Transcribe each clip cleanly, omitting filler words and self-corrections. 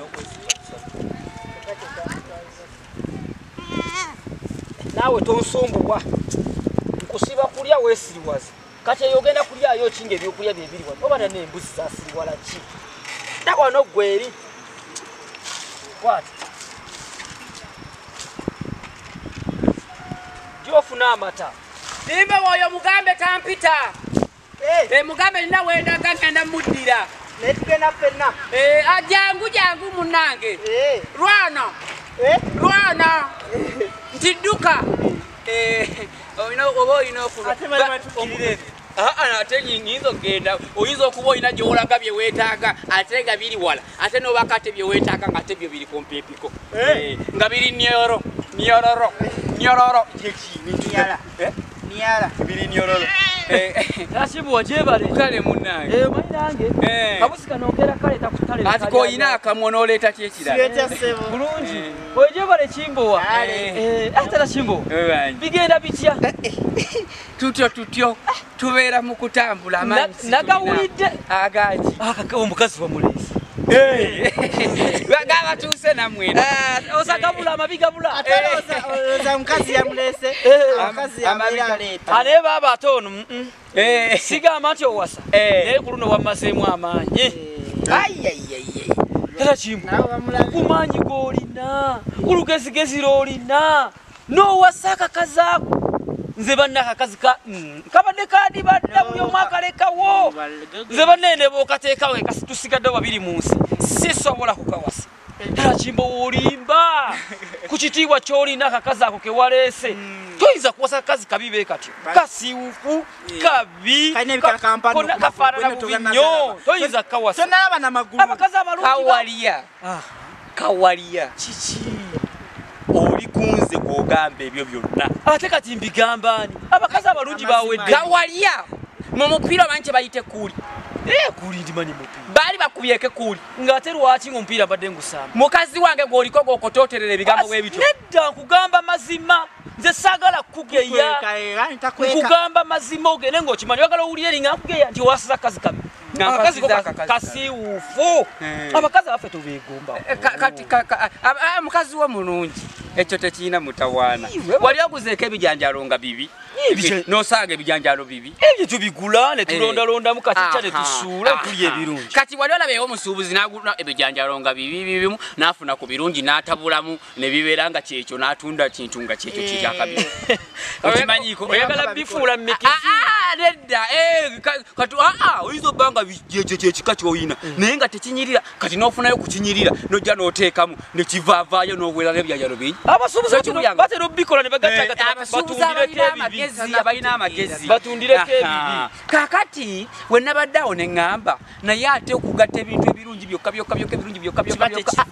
Okwesiba. Naawe tonsumbuwa. Nkusiba kulya weesiriwaze. Kati eyo ogenda kulyayo ki ng'ebyokulya bye biri wano? Oba n'embuzi zaasiriwala ki? Dda wano ggwe eri. Kwata. Gy'ofuna amata. Limbe oyo mugambe tampita. Mugambe nina wendaga ngenda muddira. Naye tugenda ffenna. Jangu jangu munnange. Lwana. Lwana. Nti dduka. Oba olina ate nyinza okugenda oyinza okuba olina gy'olaga bye weetaaga ate nga biri wala ate n'obako ate bye weetaaga nga ate byo biri kumpimpiko nga biri nyororo nyororo nyororo niyala biri nyororo. Tasibuwa gyebale. Kale munnange. Omanyi nange kabusi kano okeera kaleeta ku ttale. Ati k'olina akamwo n'oleeta ki ekirala? Bulungi. Oyo gyebale Kimbowa. Ate na Kimbowa. Bigenda bitya? Tutyo tutyo tubeera mu kutambula amaanyi. Nagawulidde. Agaaki? Omukazi wamuleese. Gabatuuse nammwe. Osagabula amabi gabula. Ate olowooza omukazi yamuleese. Omukazi yamuleeta. Ate baaba ate ono sigamba nti owasa naye ku luno wammazeemu amaanyi. Tata Kimbo ku maanyi g'olina ku lugezigezi lw'olina n'owasa akakazi ako. Nze banna akakazi kabadde kandibadda buli omu akalekawo. Nze banne bw'okateekawo tusigadde babiri mu nsi sisobola kukawasa. Tata Kimbo w'olimba ku kitiibwa ky'olina akakazi ako ke waleese. Toyinza kuwasa akakazi kabi be katyo. Kasiwufu, kabi, kafaanana bubi nnyo. Toyinza kukawasa. Abakazi abalungi kawalya. Kawalya. Kiki? Oli kunze gw'ogamba ebyo byonna. Ate kati mbigamba ani? Abakazi abalungi bawedde. Kawalya. Mu mupiira omanyi kye bayita ekkuuli. Ekkuuli ndimanyi mupiira. Baali bakubyeko ekkuuli. Ng'ate lwaki ng'omupiira mbadde ngusamba? Mukazi wange gw'oliko gw'okotooterera ebigambo bwe bityo. Nedda nkugamba mazima. Nze saagala kukugeya. Nkugamba mazima ogende ng'okimanyi. Oyagala owulire eringa nkugeya nti owasiza akazi kabi. Akakazi kasiwufu. Abakazi abaffe tubeegomba. Kati mukazi wo mulungi. Ekyo tekirina mutawaana. Wali oguzeeko ebijanjaalo nga bibi. N'osanga ebijanjaalo bibi. Ebyo tubigula ne tulondalondamu katica ne tusuula tulya ebirungi. Kati wali olabeewo omusuubuzi n'agula ebijanjaalo nga bibi bibimu n'afuna ku birungi n'atabulamu ne bibeera nga kyekyo n'atunda kintu nga kyekyo kiri akabi. Okimanyiiko? Oyagala bifuula mmikisi? Nedda. Kati oyinza obba nga kyekyo kyekika ky'olina naye nga tekinyirira kati n'ofunayo ku kinyirira n'ojja n'oteekamu ne kivaavaayo n'obuwera n'ebijanjaalo bingi. Abasuubuzi batera obikola ne bagattagatta batundireko ebibi. Abalina amagezi batundireko ebibi. Kaakati we nabadde awo ne ŋŋamba naye ate okugatta ebintu ebirungi byokka byokka byokka ebirungi byokka byokka byokka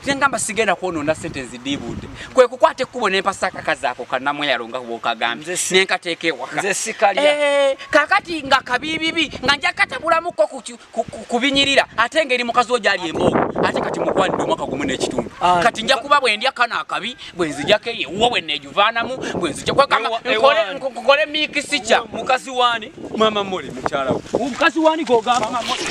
ne ŋŋamba sigenda kwonoona ssente nzidiibudde. Kwe kukwata ekkubo ne mpasa akakazi ako kannamweyalo nga bw'okagambye ne nkateeka ewaka. Nze sikalya. Kaakati nga kabibibi nga nja katabulamuko ku binyirira ate ng'eri mukazi wo gy'ali emboogo ate kati mukwanidde omwaka gumu n'ekitundu. Kati nja kuba bwe ndya kano akabi bwe nzijjako ewuwo bwe neegivaanamu bwe nzijja kwegamba nkole mikisi kya mukazi wani? Mama Mole mukyala we. Omukazi wani g'ogamba? Mama Mole.